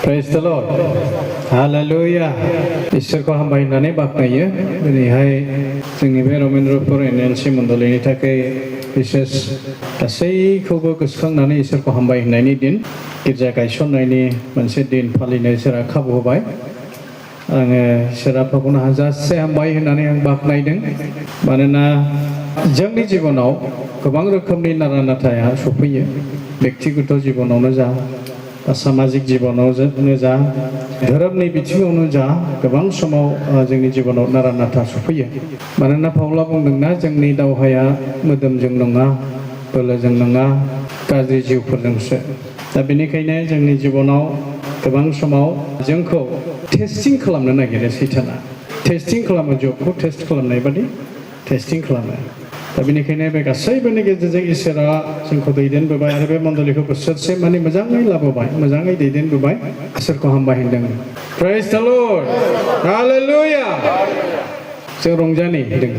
Praise the Lord. Hallelujah. इसोरखौ हामबाय होननानै बाख्नायो दिनैहाय जोंनि बे रमेन्द्रपुर एनएलसि मण्डलिनि थाखाय बिसेस गासैखौबो गोसोखांनानै इसोरखौ हामबाय होननायनि दिन गिर्जा गायसननायनि मोनसे दिन फालिनो इसोरा खाबु होबाय आङो इसोरा फागुन हाजासे हामबाय होननानै आं बाख्नायदों मानोना जोंनि जिबनाव गोबां रोखोमनि नारा नाथाया सफैयो बेक्तिगत जिबनावनो जा सामाजिक जिबनावनो जा धोरोमनि बिथिङावनो जा गोबां समाव जोंनि जिबनाव नारा नाथा सफैयो मानोना पाउला बुंदोंना जोंनि दावहाया मोदोमजों नङा बोलोजों नङा गाज्रि जिउफोरजोंसो दा बेनिखायनो जोंनि जिबनाव गोबां समाव जोंखौ टेस्टिं खालामनो नागिरो सैताना टेस्टिं खालामो जबखौ टेस्ट खालामनाय बादि टेस्टिं खालामो दा बेनिखायनो बे गासैबोनि गेजेरजों इसोरा जोंखौ दैदेनबोबाय आरो बे मण्डलिखौ बोसोरसे माने मोजाङै लाबोबाय मोजाङै दैदेनबोबाय इसोरखौ हामबाय होनदों प्रेज द लर्ड हालेलुया जों रंजानि होदों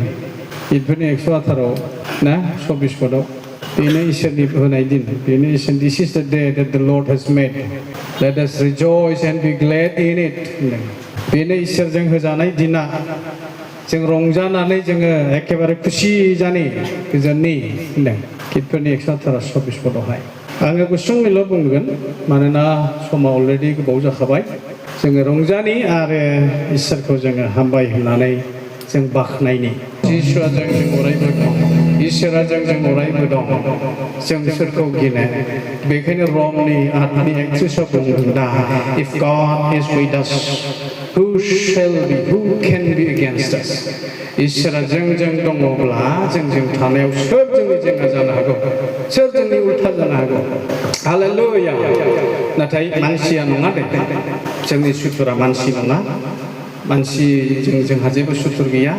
इदफोरनि 118 ना 24 पदआव बेनो इसोरनि होनाय दिन बेनो इसोर this is the day that the Lord has made let us rejoice and be glad in it बेनो इसोरजों होजानाय दिना जों रंजानानै जोङो एखेबारे खुसि जानि गोजोननि होनदों गितफोरनि 118 पदआवहाय आङो गुसुङैल' बुंगोन मानोना समा अलरेडि गोबाव जाखाबाय जोङो रंजानि आरो इसोरखौ जोङो हामबाय होननानै जों बाख्नायनि जिसुआ जोंजों अरायबो दं इसोरा जोंजों अरायबो दं जों सोरखौ गिनो बेखायनो रमनि 8नि 31 बुंदों दा if God is with us who can be against us इसोरा जोंजों दङब्ला जोंजों थानायाव सोर जोंनि जेंना जानो हागौ सोर जोंनि उल्था जानो हागौ हालेलुया नाथाय मानसिया नङा दे जोंनि सुथुरा मानसि नङा मानसिजों जोंहा जेबो सुथुर गैया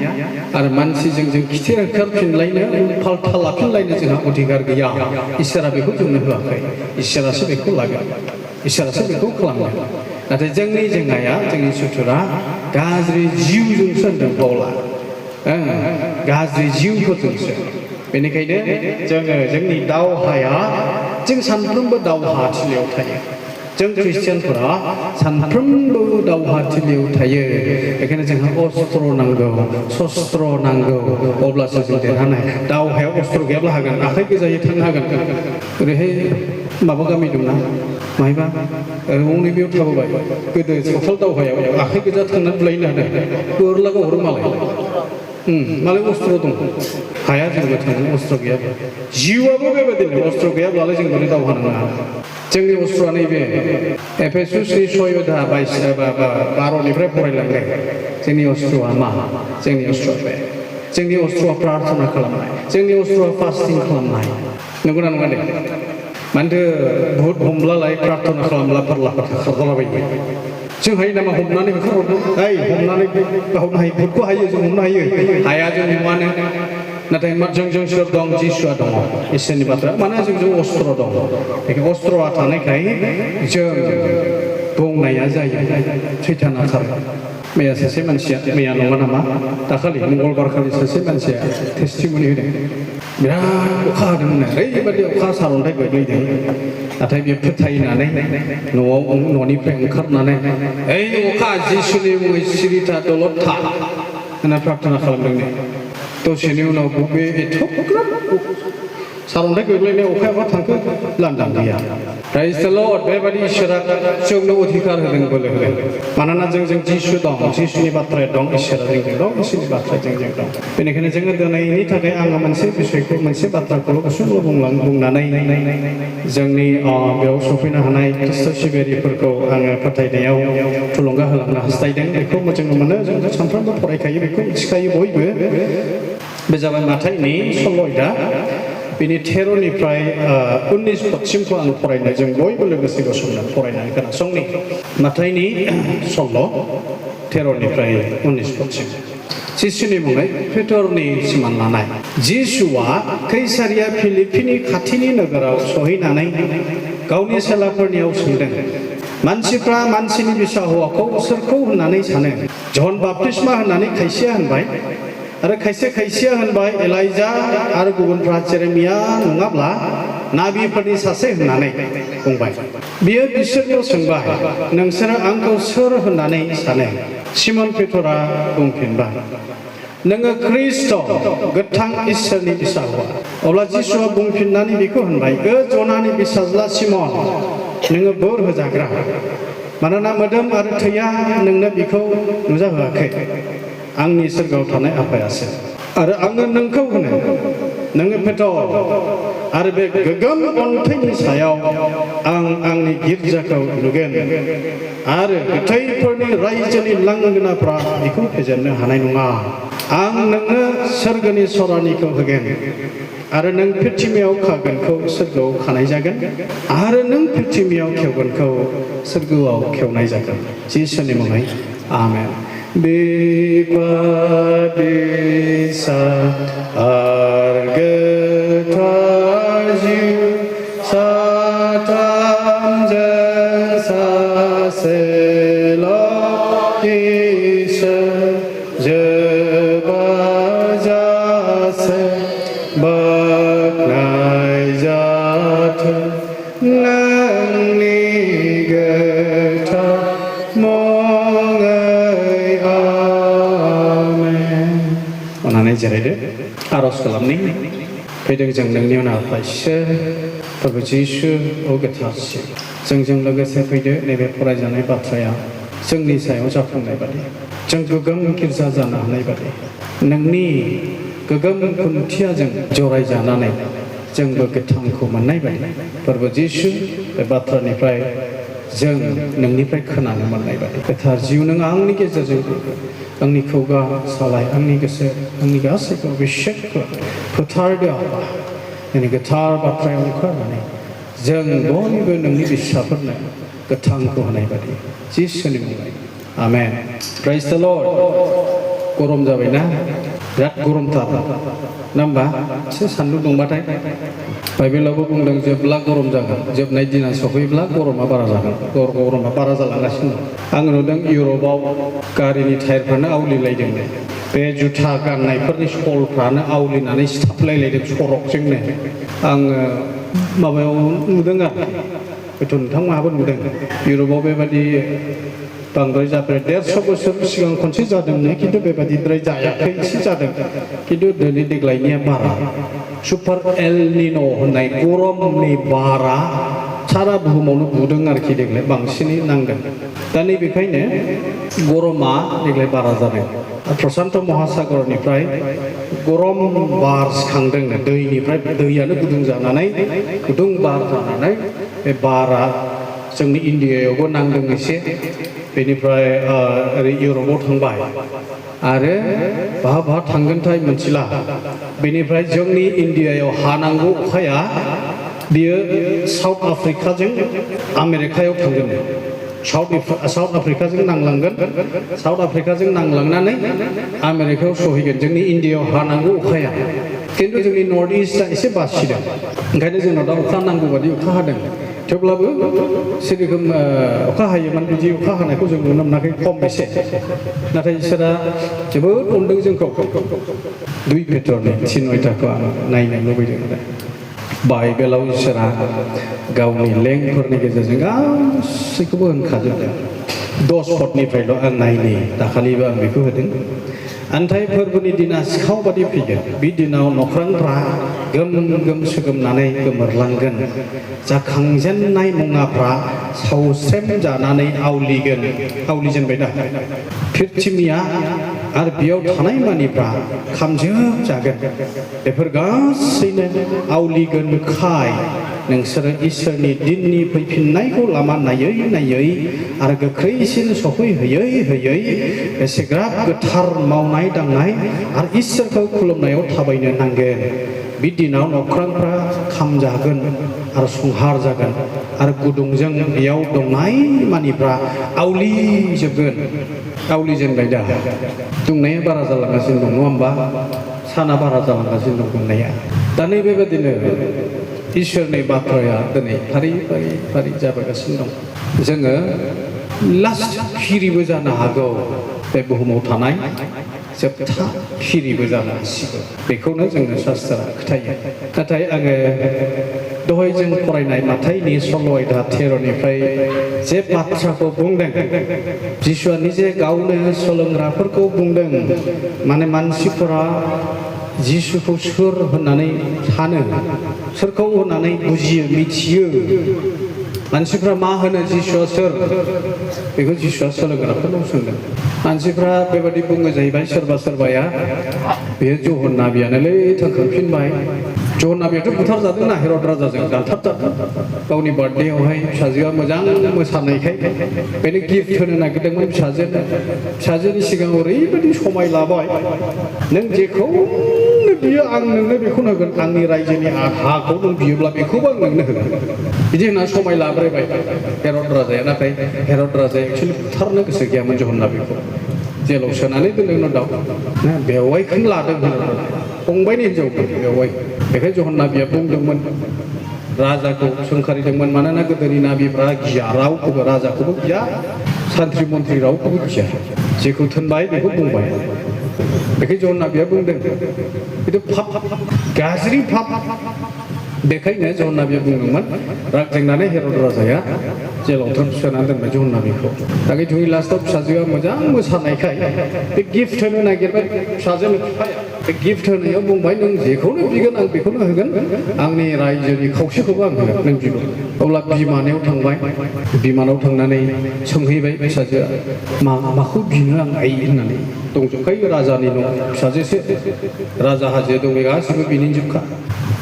आरो मानसिजों जों खिथेर ओंखारफिनलायनो फाल्था लाफिनलायनो जोंहा अधिकार गैया इसोरा बेखौ जोंनो होआखै इसोरासो बेखौ लागोन इसोरासो बेखौ खालामगोन नाथाय जोंनि जेंनाया जोंनि सुथुरा गाज्रि जिउजोंसो होनदों पाउला गाज्रि जिउफोरजोंसो बेनिखायनो जोङो जोंनि दावहाया जों सानफ्रोमबो दावहाथिलियाव थायो जों ख्रिस्टियानफोरा सानफ्रोमबो दावहाथिलियाव थायो बेखायनो जोंहा अस्त्र नांगौ शस्त्र नांगौ अब्लासो जों देरहानाय दावहायाव अस्त्र गैयाब्ला हागोन आखाइ गोजायै थांनो हागोन ओरैहाय माबा गामि दंना माहायबा उन्दै बेयाव थाबोबाय गोदो सावथाल दावहायाव आखाइ गोजा थांनानै बुलायनो हादों बोरला गावहरो मालाय मालाय अस्त्र दं हाया जोंबो थांनो अस्त्र गैयाब्ला जिउआबो बेबायदिनो अस्त्र गैयाब्लालाय जों बोरै दावहा नाङा जोंनि अस्त्रआ नैबे एफेसुसनि 6:12-निफ्राय फरायलांनाय जोंनि अस्त्रआ मा जोंनि अस्त्रआ बे जोंनि अस्त्रआ प्रार्थना खालामनाय जोंनि अस्त्रआ फास्टिं खालामनाय नंगौना नङा दे मानोथो भुट हमब्लालाय प्रार्थना खालामब्ला फारलाफोर खारलाबायो जों हायो नामा हमनानै होखारहरनो हमनानै गावनो हायो भुटखौ हायो जों हमनो हाया जों नुवानो नाथाय जोंजों सोर दं जिसुआ दङ इसोरनि बाथ्रा मानोना जोंजों अस्त्र दं बेखायनो अस्त्रआ थानायखाय जों बुंनाया जायो सैताना खारो मैया सासे मानसिया मैया नङा नामा दाखालि मंगलबारखालि सासे मानसिया टेस्टिमनि होदों बिराद अखा हादोंमोन ओरैबायदि अखा सारअन्थाइ गोग्लैदों नाथाय बे फोथायनानै न'आव न'निफ्राय ओंखारनानै ओइ अखा जिसुनि मुङै सिरि था दलद था होनना प्रार्थना खालामदों दसेनि उनाव बे एथ'ग्राब सारअन्थाइ गोग्लैनाय अखाया मा थांखो लांदां गैया प्रेज द लर्ड बेबायदि इसोरा जोंनो अधिकार होदों बोलो होदों मानोना जोंजों जिसु दं जिसुनि बाथ्राया दं इसोरा जोंजों दं इसोरनि बाथ्राया जोंजों दं बेनिखायनो जोङो दिनैनि थाखाय आङो मोनसे बिसयखौ मोनसे बाथ्राखौल' गुसुंल' बुंनानै जोंनि बेयाव सफैनो हानाय ख्रिस्ट सिबियारिफोरखौ आङो फोथायनायाव थुलुंगा होलांनो हास्थायदों बेखौ जोङो मोनो जों सानफ्रोमबो फरायखायो बेखौ मिथिखायो बयबो बे जाबाय माथाइनि 16 बेनि 13निफ्राय 19 पदसिमखौ आं फरायनो जों बयबो लोगोसे गसंना फरायनानै खोनासंनि माथाइनि 16 13निफ्राय 19 पदसिम जिसुनि मुङै पेटरनि सिमान लानाय जिसुआ कैसारिया फिलिप्पिनि खाथिनि नोगोराव सहैनानै गावनि सेलाफोरनियाव सोंदों मानसिफ्रा मानसिनि बिसा हौवाखौ सोरखौ होननानै सानो जन बाप्तिस्मा होननानै खायसेया होनबाय आरो खायसेया होनबाय एलाइजा आरो गुबुनफ्रा जेरेमिया नङाब्ला नाबिफोरनि सासे होननानै बुंबाय बियो बिसोरखौ सोंबाय नोंसोरो आंखौ सोर होननानै सानो सिमन पेटरा बुंफिनबाय नोङो ख्रिस्ट गोथां इसोरनि फिसा हौवा अब्ला जिसुआ बुंफिननानै बेखौ होनबाय जनानि फिसाज्ला सिमन नोङो बोर होजाग्रा मानोना मोदोम आरो थैया नोंनो बेखौ नुजाहोआखै आंनि सोरगोआव थानाय आफायासो आरो आङो नोंखौ होनो नोङो पेटर आरो बे गोगोम अन्थाइनि सायाव आं आंनि गिर्जाखौ लुगोन आरो गोथैफोरनि रायजोनि लांगोनाफ्रा बेखौ फेजेननो हानाय नङा आं नोंनो सोरगोनि सरानिखौ होगोन आरो नों पृथ्वीयाव खागोनखौ सोरगोआव खानाय जागोन आरो नों पृथ्वीयाव खेवगोनखौ सोरगोआव खेवनाय जागोन जिसुनि मुङै आमेन बेबादिसा गोथार जिउ साथामजों सासेल' इसोर जोबाजासे बाख्नाय जाथों नोंनि गोथार मुङै आमेन अननानै जिरायदो आरज खालामनि फैदों जों नोंनि उनाव इसोर प्रभु जिसु ओ गोथारसिन जोंजों लोगोसे फैदो नैबे फरायजानाय बाथ्राया जोंनि सायाव जाफुंनाय बादि जों गोगोम गिर्जा जानो हानाय बादि नोंनि गोगोम खुन्थियाजों जरायजानानै जोंबो गोथांखौ मोननाय बादि प्रभु जिसु बे बाथ्रानिफ्राय जों नोंनिफ्राय खोनानो मोननाय बादि गोथार जिउ नों आंनि गेजेरजों आंनि खुगा सालाय आंनि गोसो आंनि गासैखौ बिसोरखौ फोथारदो दिनै गोथार बाथ्रायाव ओंखारनानै जों बयबो नोंनि फिसाफोरनो गोथांखौ होनाय बादि जिसुनि मुङै आमेन प्रेज द लर्ड गरम जाबायना बिराद गरमथार ना होमबा एसे सान्दुं दुंबाथाय बाइबेलावबो बुंदों जेब्ला गरम जागोन जोबनाय दिना सफैब्ला गरमा बारा जागोन गरमा बारा जालांगासिनो दं आं नुदों इउरपआव गारिनि टायारफ्रानो आवलिलायदों बे जुथा गाननायफोरनि सलफ्रानो आवलिनानै सिथाबलायलायदों सरकजोंनो आङो माबायाव नुदों आरो हयथ' नोंथांमोनहाबो नुदों इउरपआव बेबादि बांद्राय जाबाय 150 बोसोर सिगां खनसे जादोंनो खिन्थु बेबादिद्राय जायाखै एसे जादों खिन्थु दिनै देग्लायनिया बारा सुपार एल निनो होननाय गरमनि बारा सारा बुहुमावनो बुदों आरोखि देग्लाय बांसिनै नांदों दा नैबेखायनो गरमा देग्लाय बारा जादों प्रशान्त महासागरनिफ्राय गरम बार सिखांदोंनो दैनिफ्राय दैयानो गुदुं जानानै गुदुं बार जानानै बे बारा जोंनि इन्डियायावबो नांदों एसे बेनिफ्राय ओरै इउरपआव थांबाय आरो बहा थांगोनथाय मिथिला बेनिफ्राय जोंनि इन्डियायाव हानांगौ अखाया बियो साउथ आफ्रिकाजों आमेरिकायाव थांगोन साउथ आफ्रिकाजों नांलांगोन साउथ आफ्रिकाजों नांलांनानै आमेरिकायाव सहैगोन जोंनि इन्डियायाव हानांगौ अखाया खिन्थु जोंनि नर्थ इस्टआ एसे बासिदों ओंखायनो जोंनाव दा अखा नांगौ बादि अखा हादों थेवब्लाबो सेरोखोम अखा हायोमोन बिदि अखा हानायखौ जों नुनो मोनाखै खम एसे नाथाय इसोरा जोबोद अनदों जोंखौ 2 पेट्रनि 3:9 आं नायनो लुबैदों आरो बाइबेलाव इसोरा गावनि लेंफोरनि गेजेरजों गासैखौबो होनखाजोबदों 10 पदनिफ्रायल' आं नायनि दाखालिबो आं बेखौ होदों अन्थाइ फोरबोनि दिना सिखाव बादि फैगोन बे दिनाव नख्रांफ्रा गोम गोम सोगोमनानै गोमोरलांगोन जाखांजेननाय मुङाफ्रा सावस्रेम जानानै आवलिजेनबाय दा पृथ्वीया आरो बेयाव थानाय मानिफ्रा खामजोब जागोन बेफोर गासैनो आवलिगोनखाय नोंसोरो इसोरनि दिननि फैफिननायखौ लामा नायै नायै आरो गोख्रैसिन सफैहोयै एसेग्राब गोथार मावनाय दांनाय आरो इसोरखौ खुलुमनायाव थाबायनो नांगोन बे दिनाव नख्रांफ्रा खामजागोन आरो संहार जागोन आरो गुदुंजों बेयाव दंनाय मानिफ्रा आवलिजेनबाय दा दुंनाया बारा जालांगासिनो दं नङा होमबा साना बारा जालांगासिनो दं दुंनाया दा नैबेबादिनो इसोरनि बाथ्राया दिनै फारि जाबोगासिनो दं जोङो लास्ट फिरिबो जानो हागौ बे बुहुमाव थानाय जोबथा फिरिबो जानो हासिगौ बेखौनो जोंनो शास्त्रआ खोथायो नाथाय आङो दहाय जों फरायनाय माथाइनि सल' आयदा 13निफ्राय जे बाथ्राखौ बुंदों जिसुआ निजे गावनो सोलोंग्राफोरखौ बुंदों माने मानसिफोरा जिसुखौ सोर होननानै सानो सोरखौ होननानै बुजियो मिथियो मानसिफ्रा मा होनो जिसुआ सोर बेखौ जिसुआ सोलोंग्राफोरनाव सोंदों मानसिफ्रा बेबायदि बुङो जाहैबाय सोरबा सोरबाया बेयो जहन नाबियानोलै थांखांफिनबाय जहन नाबियाथ' बुथारजादोंना हेरद राजाजों दानथारजादों गावनि बार्थडेआवहाय फिसाजोआ मोजां मोसानायखाय बेनो गिफ्ट होनो नागिरदोंमोन फिसाजोनि सिगाङाव ओरैबायदि समाय लाबाय नों जेखौ बियो आं नोंनो बेखौ होगोन आंनि रायजोनि हाखौ नों बियोब्ला बेखौबो आं नोंनो होगोन बिदि होनना समाय लाब्रायबाय हेरद राजाया नाथाय हेरद राजाया एक्सुवेलि बुथारनो गोसो गैयामोन जहन नाबिखौ जेलाव सोनानै दोनदों उनाव बेवाइखौनो लादों फंबायनि हिनजावखौ बेवाइ बेखाय जहन नाबिया बुंदोंमोन राजाखौ सोंखारिदोंमोन मानोना गोदोनि नाबिफ्रा गिया रावखौबो राजाखौबो गिया सान्थ्रि मन्थ्रि रावखौबो गिया जेखौ थोनबाय बेखौ बुंबाय बेखाय जहन नाबिया बुंदों बेथ' फाप गाज्रि फाप बेखायनो जहन नाबिया बुंदोंमोन राग जोंनानै हेरद राजाया जेलाव सोनानै दोनबाय जहन नाबिखौ दानि दुइ लास्टआव फिसाजोआ मोजां मोसानायखाय बे गिफ्ट होनो नागिरबाय फिसाजोनो बिफाया बे गिफ्ट होनायाव बुंबाय नों जेखौनो बिगोन आं बेखौनो होगोन आंनि रायजोनि खावसेखौबो आं होगोन नों बिगोन अब्ला बिमानायाव थांबाय बिमानाव थांनानै सोंहैबाय फिसाजोआ माखौ बिनो आं आइ होननानै दंजोबखायो राजानि न' फिसाजोसो राजा हाजो दं बे गासिबो बिनिजोबखा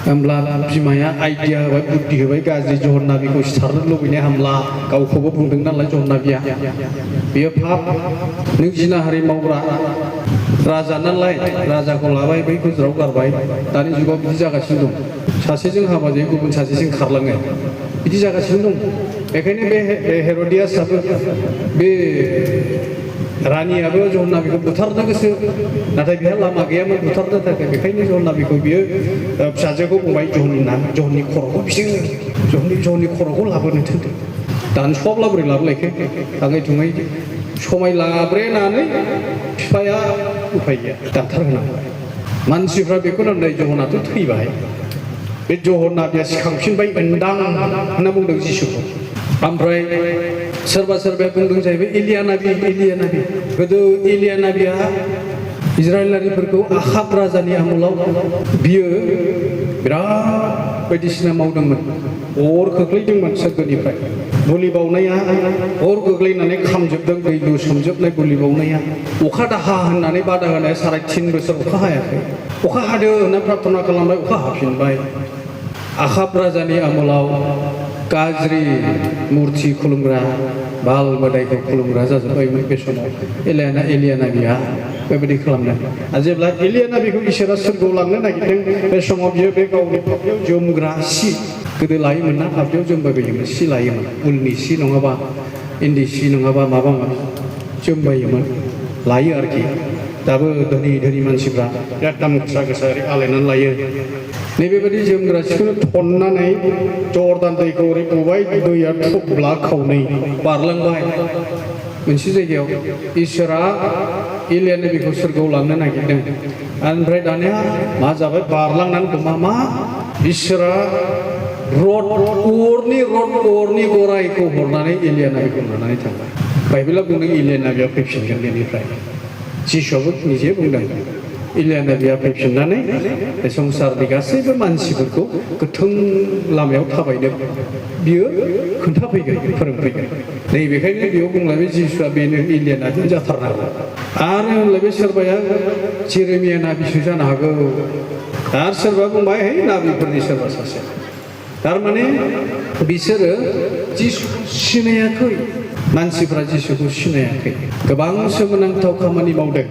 होमब्ला बिमाया आइडिया होबाय बुद्धि होबाय गाज्रि जहन नाबिखौ सिथारनो लुबैनाय हामला गावखौबो बुंदों नालाय जहन नाबिया बेयो फाप नों जिनाहारि मावग्रा राजा नालाय राजाखौ लाबाय बै गुजराव गारबाय दानि जुगाव बिदि जागासिनो दं सासेजों हाबा जायो गुबुन सासेजों खारलाङो बिदि जागासिनो दं बेखायनो बे हेर'दियासआबो बे रानियाबो जहन नाबिखौ बुथारनो गोसो नाथाय बेहा लामा गैयामोन बुथारनो थाखाय बेखायनो जहन नाबिखौ बियो फिसाजोखौ बुंबाय जहननि खर'खौ बिसोर जहननि खर'खौ लाबोनो थिनदों दानस'वाब्ला बोरै लाबोलायखो थाङै थुङै समाय लाब्रेनानै बिफाया उफाय गैया दानथारहोनांबाय मानसिफ्रा बेखौ होननाय जहनाथ' थैबाय बे जहन नाबिया सिखांफिनबाय ओन्दां होनना बुंदों जिसुखौ ओमफ्राय सोरबा सोरबाया बुंदों जाहैबाय एलिया नाबि गोदो एलिया नाबिया इजराइलारिफोरखौ आहाब राजानि आमोलाव बियो बिराद बायदिसिना मावदोंमोन अर खोख्लैदोंमोन सोरगोनिफ्राय बोलि बावनाया अर गोग्लैनानै खामजोबदों दै लुसोमजोबनाय बोलि बावनाया अखा दाहा होननानै बादा होनाया 3.5 बोसोर अखा हायाखै अखा हादो होनना प्रार्थना खालामबाय अखा हाफिनबाय आहाब राजानि आमोलाव गाज्रि मुर्ति खुलुमग्रा बाल मोदायखौ खुलुमग्रा जाजोब्बायमोन बे समाव एलिया नाबिया बेबायदि खालामदों आरो जेब्ला एलिया नाबिखौ इसोरा सोरगोआव लांनो नागिरदों बे समाव बियो बे गावनि फाफ्लियाव जोमग्रा सि गोदो लायोमोन ना फाफ्लियाव जोमबायबायोमोन सि लायोमोन उलनि सि नङाबा इन्दि सि नङाबा माबा माबि जोमबायोमोन लायो आरोखि दाबो धोनि मानसिफ्रा बिराद दाम गोसा ओरै आलायनानै लायो नैबेबायदि जोमग्रा सिखौनो थननानै जर्दान दैखौ ओरै गबाय दैया थुब्ला खावनै बारलांबाय मोनसे जायगायाव इसोरा एलिया नाबिखौ सोरगोआव लांनो नागिरदों ओमफ्राय दानिया मा जाबाय बारलांनानै मा इसोरा अरनि गरायखौ हरनानै एलिया नाबिखौ लानानै थांबाय बाइबेला बुंदों एलिया नाबिया फैफिनगोन बेनिफ्राय जिसुआबो निजे बुंदों एलिया नाबिया फैफिननानै बे संसारनि गासैबो मानसिफोरखौ गोथों लामायाव थाबायनो बियो खोन्थाफैगोन फोरोंफैगोन नै बेखायनो बेयाव बुंलायबाय जिसुआ बेनो एलिया नाबि जाथारनांगौ आरो होनलायबाय सोरबाया जेरेमिया नाबिसो जानो हागौ आरो सोरबा बुंबाय है नाबिफोरनि सोरबा सासे थारमाने बिसोरो जिसु सिनायाखै मानसिफ्रा जिसुखौ सिनायाखै गोबां सोमोनांथाव खामानि मावदों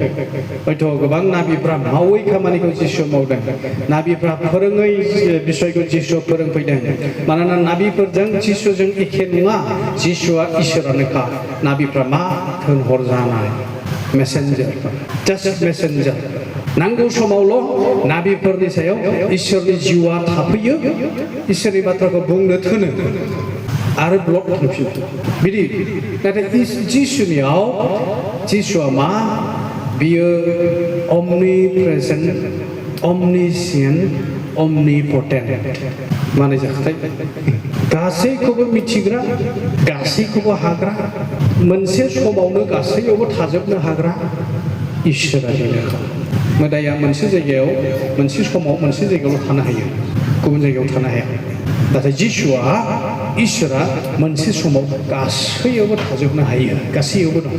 हयथ' गोबां नाबिफ्रा मावै खामानिखौ जिसु मावदों नाबिफ्रा फोरोङै बिसयखौ जिसुआ फोरोंफैदों मानोना नाबिफोरजों जिसुजों एखे नङा जिसुआ इसोरानोखा नाबिफ्रा मा थोनहरजानाय मेसेन्जार नांगौ समावल' नाबिफोरनि सायाव इसोरनि जिउआ थाफैयो इसोरनि बाथ्राखौ बुंनो थोनो आरो ब्लक थांफिनो बिदि नाथाय जिसुनियाव जिसुआ मा बियो omnipresent omniscient omnipotent माने जाखाथाय गासैखौबो मिथिग्रा गासैखौबो हाग्रा मोनसे समावनो गासैयावबो थाजोबनो हाग्रा इसोरा बेनोखा मोदाया मोनसे जायगायाव मोनसे समाव मोनसे जायगायावल' थानो हायो गुबुन जायगायाव थानो हाया नाथाय जिसुआ इसोरा मोनसे समाव गासैयावबो थाजोबनो हायो गासैयावबो दं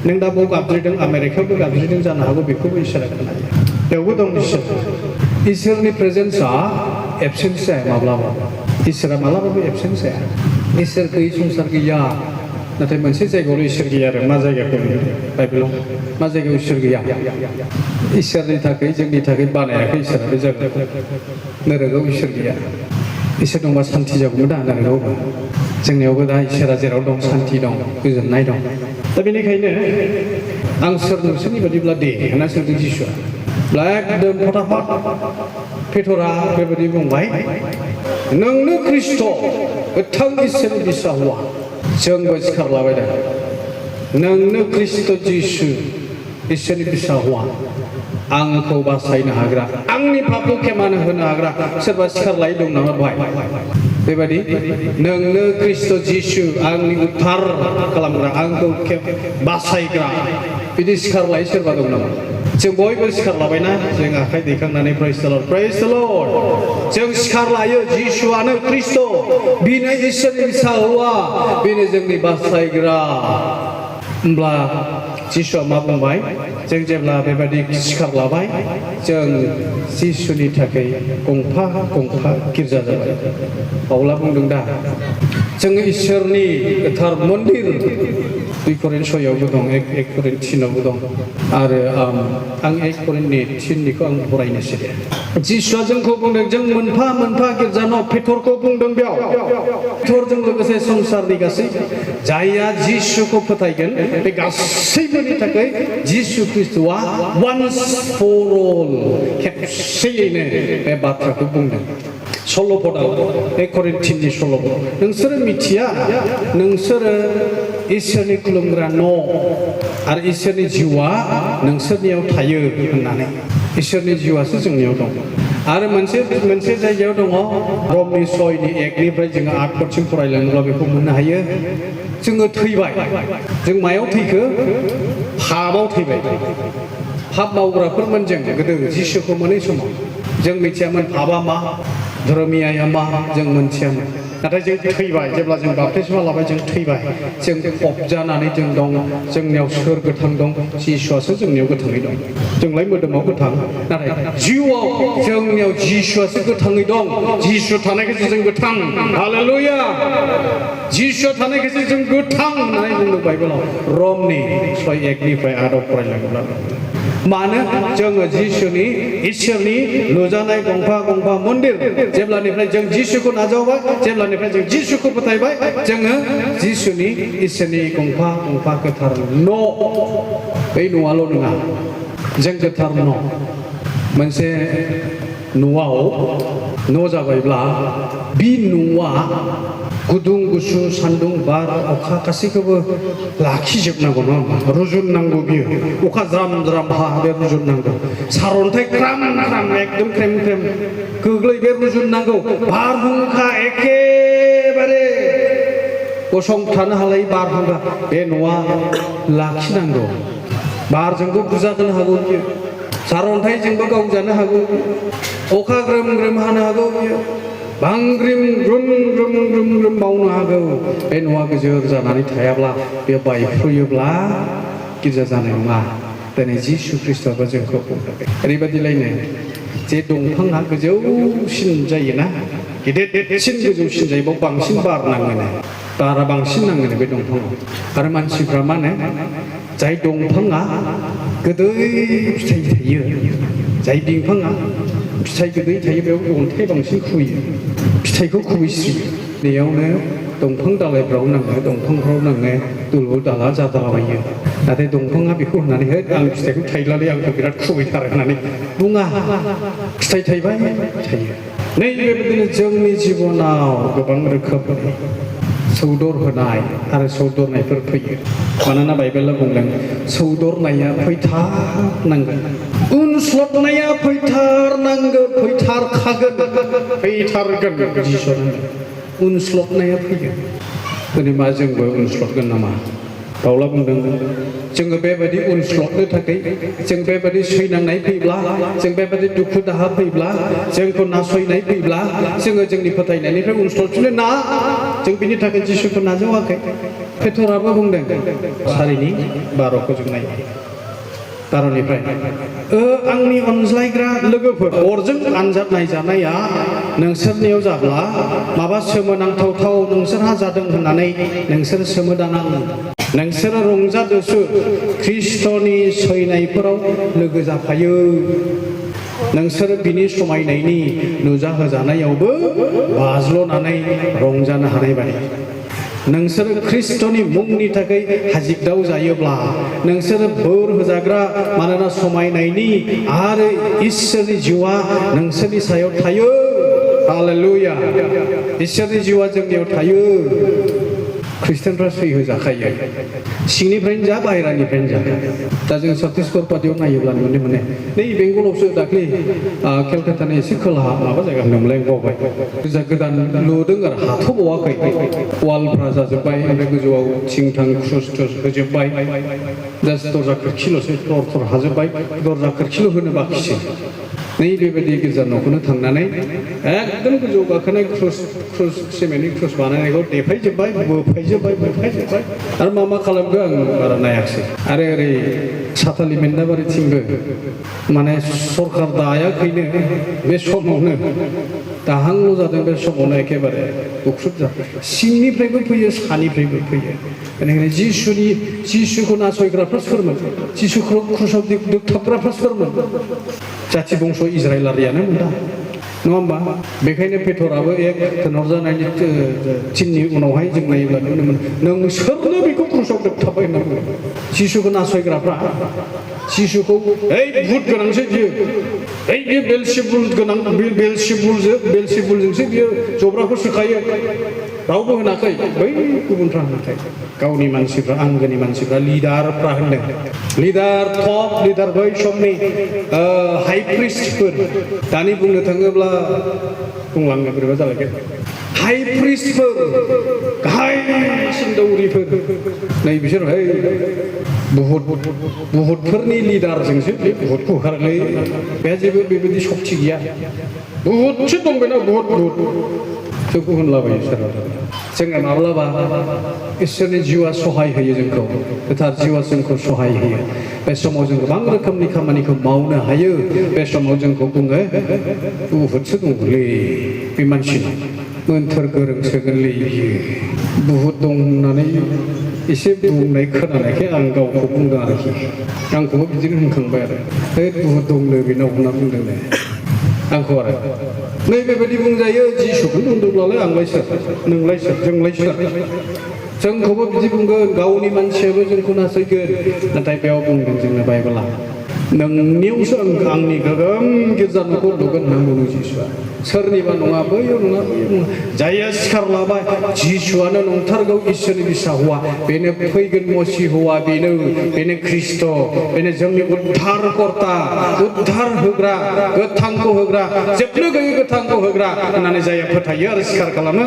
नों दा बाव गाबज्रिदों आमेरिकायावबो गाबज्रिदों जानो हागौ बेखौबो इसोरा खोनायो बेयावबो दं इसोर इसोरनि प्रेजेन्सआ एबसेन्ट जाया माब्लाबा इसोरा मालाबाबो एबसेन्ट जाया इसोर गैयै संसार गैया नाथाय मोनसे जायगायावल' इसोर गैया आरो मा जायगाखौ बाइबेलाव मा जायगायाव इसोर गैया इसोरनि थाखाय जोंनि थाखाय बानायाखै इसोरा बे जायगाखौ नोरोगाव इसोर गैया इसोर दंबा सान्थि जागौमोन दा नोरोगावबो जोंनियावबो दा इसोरा जेराव दं सान्थि दं गोजोननाय दं दा बेनिखायनो आं सोर नोंसोरनि बादिब्ला दे होनना सोंदों जिसुआ एकदम फटाफट पेटरा बेबायदि बुंबाय नोंनो ख्रिस्ट' गोथां इसोरनि बिसा हौवा जोंबो सिखारलाबाय दा नोंनो ख्रिस्ट' जिसु इसोरनि बिसा हौवा आंखौ बासायनो हाग्रा आंनि पापखौ खेमानो होनो हाग्रा सोरबा सिखारलाय दं नामा बेवहाय बेबायदि नोंनो ख्रिस्ट' जिसु आंनि उद्धार खालामग्रा आंखौ बासायग्रा बिदि सिखारलाय सोरबा दं नामा जों बयबो सिखारलाबायना जों आखाइ दैखांनानै प्रेज द लर्ड जों सिखारलायो जिसुआनो ख्रिस्ट' बिनो इसोरनि फिसा हौवा बेनो जोंनि बासायग्रा होमब्ला जिसुआ मा बुंबाय जों जेब्ला बेबायदि सिखारलाबाय जों जिसुनि थाखाय गंफा गंफा गिर्जा जाबाय पाउला बुंदों दा जोङो इसोरनि गोथार मन्दिर 2 करिन्थ 6आवबो दं 1 करिन्थ 3आवबो दं आरो आं 1 करिन्थनि 3निखौ आं फरायनोसै जिसुआ जोंखौ बुंदों जों मोनफा मोनफा गिर्जा न' पेटरखौ बुंदों बेयाव पेटरजों लोगोसे संसारनि गासै जायहा जिसुखौ फोथायगोन बे गासैबोनि थाखाय जिसु ख्रिस्ट'आ वान्स फर अल खेबसेयैनो बे बाथ्राखौ बुंदों सल'पदाव 1 करिन्थ 3नि सल'पद नोंसोरो मिथिया नोंसोरो इसोरनि खुलुमग्रा न' आरो इसोरनि जिउआ नोंसोरनियाव थायो होननानै इसोरनि जिउआसो जोंनियाव दं आरो मोनसे जायगायाव दङ रमनि 6नि 1निफ्राय जोङो 8 पदसिम फरायलाङोब्ला बेखौ मोननो हायो जोङो थैबाय जों मायाव थैखो पापआव थैबाय पाप मावग्राफोरमोन जों गोदो जिसुखौ मोनै समाव जों मिथियामोन पापआ मा धर्मियाया मा जों मोनथियामोन नाथाय जों थैबाय जेब्ला जों बाप्तिस्मा लाबाय जों थैबाय जों फबजानानै जों दं जोंनियाव सोर गोथां दं जिसुआसो जोंनियाव गोथाङै दं जोंलाय मोदोमाव गोथां नाथाय जिउआव जोंनियाव जिसुआसो गोथाङै दं जिसु थानायखायसो जों गोथां हालेलुया जिसुआ थानायखायसो जों गोथां होननानै बुंदों बाइबेलाव रमनि 6:1निफ्राय 8आव फरायलाङोब्ला मानो जोङो जिसुनि इसोरनि लुजानाय गंफा गंफा मन्दिर जेब्लानिफ्राय जों जिसुखौ नाजावबाय जेब्लानिफ्राय जों जिसुखौ फोथायबाय जोङो जिसुनि इसोरनि गंफा गंफा गोथार न' बै न'आल' नङा जों गोथार न' मोनसे न'आव न' जाबायब्ला बि न'आ गुदुं गुसु सान्दुं बार अखा गासैखौबो लाखिजोबनांगौ नङा होमबा रुजुननांगौ बियो अखा ज्राम ज्राम हा बे रुजुननांगौ सारअन्थाइ ख्राम ख्राम एकदम ख्रेम ख्रेम गोग्लै बे रुजुननांगौ बारहुंखा एखेबारे गसंथानो हालायै बारहुंखा बे न'आ लाखिनांगौ बारजोंबो बुजागोनो हागौ बियो सारअन्थाइजोंबो गावजानो हागौ अखा ग्रोम ग्रोम हानो हागौ बियो बांग्रिं ग्रुम ग्रुम ग्रुम ग्रुम मावनो हागौ बे न'आ गोजोर जानानै थायाब्ला बे बायफ्रुयोब्ला गिर्जा जानाय नङा दिनै जिसु ख्रिस्ट'आबो जोंखौ बुंदों ओरैबायदिलायनो जे दंफाङा गोजौसिन जायोना गिदिरसिन गोजौसिन जायो बाव बांसिन बार नाङोनो बारा बांसिन नाङोनो बे दंफाङाव आरो मानसिफ्रा मा होनो जाय दंफाङा गोदै फिथाइ थायो जाय बिफाङा फिथाइ गोदै थायो बेयाव अन्थाइ बांसिन खुबैयो फिथाइखौ खुबैस्रियो बेयावनो दंफां दालायफ्राव नाङो दंफांफ्राव नाङो दुलुर दाला जादालाबायो नाथाय दंफाङा बेखौ होननानै आं फिथाइखौ थाइलालै आंखौ बिराद खुबैथारो होननानै बुङा फिथाइ थाइबाय थायो नैबेबायदिनो जोंनि जिबनाव गोबां रोखोमनि सौदर होनाय आरो सौदरनायफोर फैयो मानोना बाइबेला बुंदों सौदरनाया फैथारनांगोन उन उनस्लबनाया फैथारनांगोन फैथारगोन जिसुआ उनस्लबनाया फैगोन दिनै मा जोंबो उनस्लबगोन नामा बावला बुंदों जोङो बेबायदि उनस्लबनो थाखाय जों बेबायदि सैनांनाय फैब्ला जों बेबायदि दुखु दाहा फैब्ला जोंखौ नासयनाय फैब्ला जोङो जोंनि फोथायनायनिफ्राय उनस्लबफिनो ना जों बिनि थाखाय जिसुखौ नाजावाखै पेटराबो बुंदों 12:12 जों नाय कारनिफ्राय आंनि अनज्लायग्रा लोगोफोर अरजों आनजाद नायजानाया नोंसोरनियाव जाब्ला माबा सोमोनांथाव नोंसोरहा जादों होननानै नोंसोर सोमोदानां नोंसोर रंजादोसो ख्रिस्ट'नि सैनायफोराव लोगो जाफायो नोंसोर बिनि समायनायनि नुजाहोजानायावबो बाज्ल'नानै रंजानो हानाय बायदि नोंसोर ख्रिस्ट'नि मुंनि थाखाय हाजिरदाव जायोब्ला नोंसोर बोर होजाग्रा मानोना समायनायनि आरो इसोरनि जिउआ नोंसोरनि सायाव थायो हालेलुया इसोरनि जिउआ जोंनियाव थायो ख्रिस्टियानफ्रा सैहोजाखायो सिंनिफ्रायनो जा बाहेरानिफ्रायनो जा दा जों छत्तीसगढ़ पार्टियाव नायोब्ला नुनो मोनो नै बेंगलावसो दाख्लै केलकातानि एसे खोलाहा माबा जायगा होनोमोनलाय बावबाय गोदान लुदों आरो हाथ'बावाखै वालफ्रा जाजोब्बाय ओमफ्राय गोजौआव थिं थां ख्रुस होजोब्बाय जास्ट दरजा खोरखिल'सो थर हाजोब्बाय दरजा खोरखिल' होनो बाखिसै नै बेबायदि गिर्जा न'खौनो थांनानै एकदम गोजौ गाखोनाय ख्रुस सिमेन्टनि ख्रुस बानायनायखौ देफायजोब्बाय बोफायजोब्बाय आरो मा खालामखो आं बारा नायाखिसै आरो ओरै सातालि मेन्दाबारिथिंबो माने सरखार दायाखैनो बे समावनो दाहांल' जादों बे समावनो एखेबारे बुख्रुब जाबाय सिंनिफ्रायबो फैयो सानिफ्रायबो फैयो बेनिखायनो जिसुखौ नासयग्राफ्रा सोरमोन जिसुखौ क्रुसाव दोगथाबग्राफ्रा सोरमोन जाथि बंस' इजराइलारियानो मोनदा नङा होमबा बेखायनो पेटराबो एक थोनहरजानायनि थिननि उनावहाय जों नायोब्ला नुनो मोनो नोंसोरनो बेखौ क्रुसाव दोगथाबबाय होनना बुङो जिसुखौ नासयग्राफ्रा जिसुखौ ओइ भुत गोनांसो बियो ओइ बे बेलसिबुल गोनां बेलसिबुलजोंसो बियो जब्राखौ सोखायो रावबो होनाखै बै गुबुनफ्रा होनाखै गावनि मानसिफ्रा आंगोनि मानसिफ्रा लिडारफ्रा होनदों लिडार टप लिडार बै समनि हाइ प्रिस्टफोर दानि बुंनो थाङोब्ला बुंलांनो बोरैबा जालायगोन हाइ प्रिस्टफोर गाहायसिन दौरिफोर नै बिसोर है बुहुतफोरनि लिडारजोंसो बे बुहुतखौ होखारलै बेहा जेबो बेबायदि सक्ति गैया बुहुतसो दं बेना बुहुत जोंखौ होनलाबायो सोरबा जोङो माब्लाबा इसोरनि जिउआ सहाय होयो जोंखौ गोथार जिउआ जोंखौ सहाय होयो बे समाव जों गोबां रोखोमनि खामानिखौ मावनो हायो बे समाव जोंखौ बुङो बुहुतसो दंलै बे मानसिनाव मोन्थोर गोरों सोगोनलै बियो बुहुत दं होननानै एसे बुंनाय खोनानायखाय आं गावखौ बुंदों आरोखि आंखौबो बिदिनो होनखांबाय आरो है बुहुत दंनो बेनाव होनना बुंदोंनो आंखौ आरो नै बेबायदि बुंजायो जिसुखौ बुंदोंब्लालाय आंलाय सोर नोंलाय सोर जोंलाय सोर जोंखौबो बिदि बुंगोन गावनि मानसियाबो जोंखौ नासयगोन नाथाय बेयाव बुंदों जोंनो बाइबेला नोंनियावसो आंनि गोगोम गिर्जा न'खौ लुगोन होनना बुङो जिसुआ सोरनिबा नङा बैयाव नङा जायहा सिखार लाबाय जिसुआनो नंथारगौ इसोरनि बिसा हौवा बेनो फैगोन मसि हौवा बेनो ख्रिस्ट' बेनो जोंनि उद्धार कर्ता उद्धार होग्रा गोथांखौ होग्रा जोबनो गैयै गोथांखौ होग्रा होननानै जायहा फोथायो आरो सिखार खालामो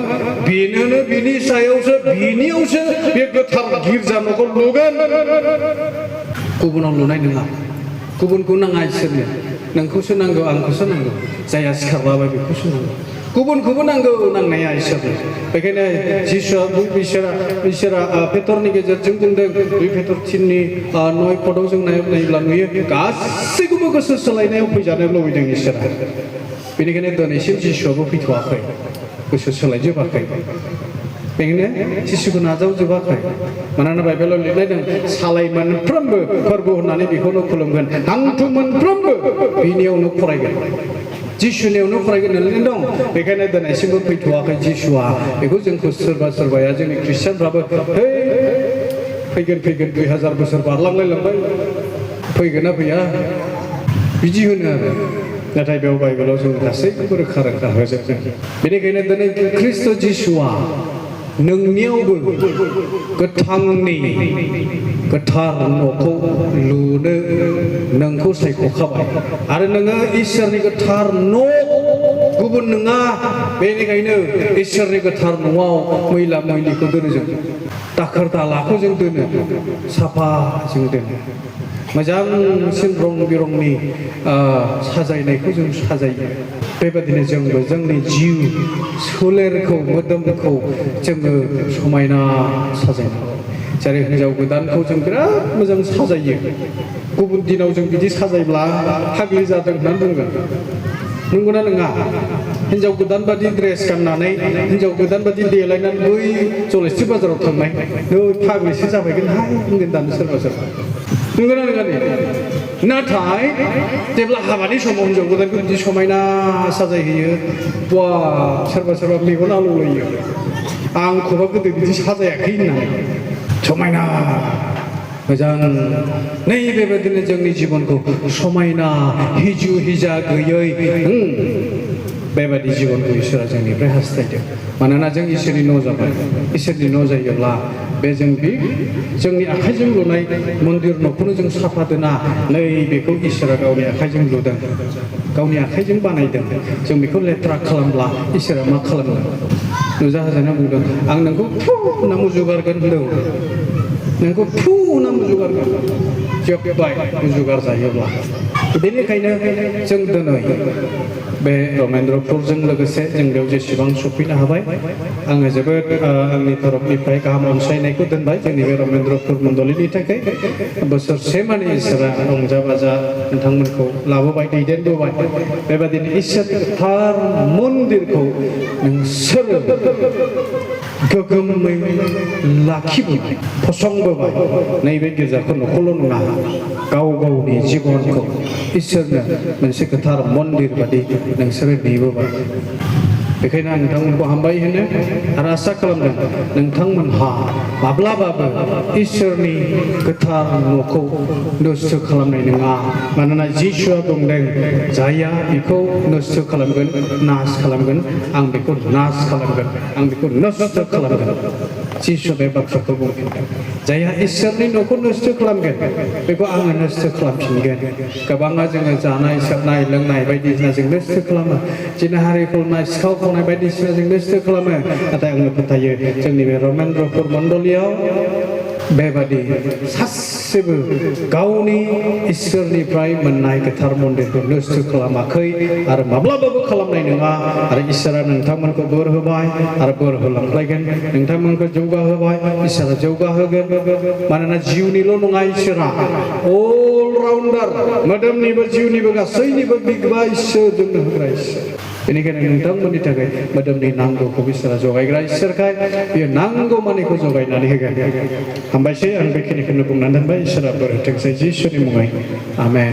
बेनोनो बिनि सायावसो बिनियावसो बे गोथार गिर्जा न'खौ लुगोन गुबुनाव लुनाय नङा गुबुनखौ नाङा इसोरनो नोंखौसो नांगौ आंखौसो नांगौ जायहा सिखार लाबाय बेखौसो नांगौ गुबुनखौबो नांगौ नांनाया इसोरनो बेखायनो जिसुआ इसोरा पेटरनि गेजेरजों बुंदों बे पेटर 3:9 जों नायोब्ला नुयो गासैखौबो गोसो सोलायनायाव फैजानो लुबैदों इसोरा बेनिखायनो दिनैसिम जिसुआबो फैथ'वाखै गोसो सोलायजोबाखै बेखायनो जिसुखौ नाजावजोबाखै मानोना बाइबेलाव लिरनाय दं सालाय मोनफ्रोमबो फोरबो होननानै बेखौनो खुलुमगोन हांथु मोनफ्रोमबो बिनियावनो फरायगोन जिसुनियावनो फरायगोन होननानै दं बेखायनो दिनैसिमबो फैथ'वाखै जिसुआ बेखौ जोंखौ सोरबाया जोंनि ख्रिस्टियानफ्राबो है फैगोन 2000 बोसोर बारलांलायलांबाय फैगोन ना फैया बिदि होनो आरो नाथाय बेयाव बाइबेलाव जों गासैखौबो रोखा होजोबदों बेनिखायनो दिनै ख्रिस्ट' जिसुआ नोंनियावबो गोथांनि गोथार न'खौ लुनो नोंखौ सायख'खाबाय आरो नोङो इसोरनि गोथार न' गुबुन नङा बेनिखायनो इसोरनि गोथार न'आव मैला मैलिखौ दोनो जों दाखोर दालाखौ जों दोनो साफा जों दोनो मोजांसिन रं बिरंनि साजायनायखौ जों साजायो बेबादिनो जोंबो जोंनि जिउ सोलेरखौ मोदोमखौ जोङो समायना साजायनांगौ जेरै हिन्जाव गोदानखौ जों बिराद मोजां साजायो गुबुन दिनाव जों बिदि साजायब्ला फाग्लि जादों होननानै बुंगोन नंगौना नङा हिन्जाव गोदान बादि ड्रेस गाननानै हिन्जाव गोदान बादि देलायनानै बै जलैस्रि बाजाराव थांनाय नै फाग्लिसो जाबायगोन हाय बुंगोन दानो सोरबा सोरबा नंगौना नङा दे नाथाय जेब्ला हाबानि समाव हिन्जाव गोदानखौ बिदि समायना साजायहैयो बा सोरबा सोरबा मेगन आलौलायो आंखौबा गोदो बिदि साजायाखै होननानै समायना मोजां नै बेबायदिनो जोंनि जिबनखौ समायना हिजु हिजा गैयै बेबायदि जिबनखौ इसोरा जोंनिफ्राय हास्थायदों मानोना जों इसोरनि न' जाबाय इसोरनि न' जायोब्ला बे जोंनि आखाइजों लुनाय मन्दिर न'खौनो जों साफा दोना नै बेखौ इसोरा गावनि आखाइजों लुदों गावनि आखाइजों बानायदों जों बेखौ लेथ्रा खालामब्ला इसोरा मा खालामो नुजा होजाना बुंदों आं नोंखौ फु होनना मुजुगारगोन होनदों नोंखौ फु होनना मुजुगारगोन जोब्बाय मुजुगार जायोब्ला बेनिखायनो जों दिनै बे रमेन्द्रपुरजों लोगोसे जों बेयाव जेसेबां सफैनो हाबाय आङो जोबोद आंनि तरफनिफ्राय गाहाम अनसायनायखौ दोनबाय जोंनि बे रमेन्द्रपुर मण्डलीनि थाखाय बोसोरसे माने इसोरा रंजा बाजा नोंथांमोनखौ लाबोबाय दैदेनबोबाय बेबादिनो इसोरनि गोथार मन्दिरखौ नोंसोरो गोगोमै लाखिबोबाय फसंबोबाय नैबे गिर्जाखौ न'खौल' नङा गाव गावनि जिबनखौ इसोरनो मोनसे गोथार मन्दिर बादि नोंसोरो नेबोबाय बेखायनो आं नोंथांमोनखौ हामबाय होनो आरो आसा खालामदों नोंथांमोनहा माब्लाबाबो इसोरनि गोथार न'खौ नस्थ' खालामनाय नङा मानोना जिसुआ बुंदों जायहा बेखौ नस्थ' खालामगोन नाश खालामगोन आं बेखौ नाश खालामगोन आं बेखौ नस्थ' खालामगोन जिसु बे बाथ्राखौ बुंफिनदों जायहा इसोरनि न'खौ नस्थ' खालामगोन बेखौ आङो नस्थ' खालामफिनगोन गोबाङा जोङो जानाय सोबनाय लोंनाय बायदिसिना जों नस्थ' खालामो जिनाहारि खालामनाय सिखाव खावनाय बायदिसिना जों नस्थ' खालामो नाथाय आङो फोथायो जोंनि बे रमेन्द्रपुर मण्डलीयाव बेबादि सासेबो गावनि इसोरनिफ्राय मोननाय गोथार मन्दिरखौ नस्थ' खालामाखै आरो माब्लाबाबो खालामनाय नङा आरो इसोरा नोंथांमोनखौ बोर होबाय आरो बोर होलांलायगोन नोंथांमोनखौ जौगाहोबाय इसोरा जौगाहोगोन मानोना जिउनिल' नङा इसोरा अल राउन्डार मोदोमनिबो जिउनिबो गासैनिबो बिगोमा इसोर जोंनो होग्रा इसोर बेनिखायनो नोंथांमोननि थाखाय मोदोमनि नांगौखौ इसोरा जगायग्रा इसोरखाय बियो नांगौ मानिखौ जगायनानै होगोन हामबायसै आं बेखिनिखौनो बुंनानै दोनबाय इसोरा बोर होथोंसै जिसुनि मुङै आमेन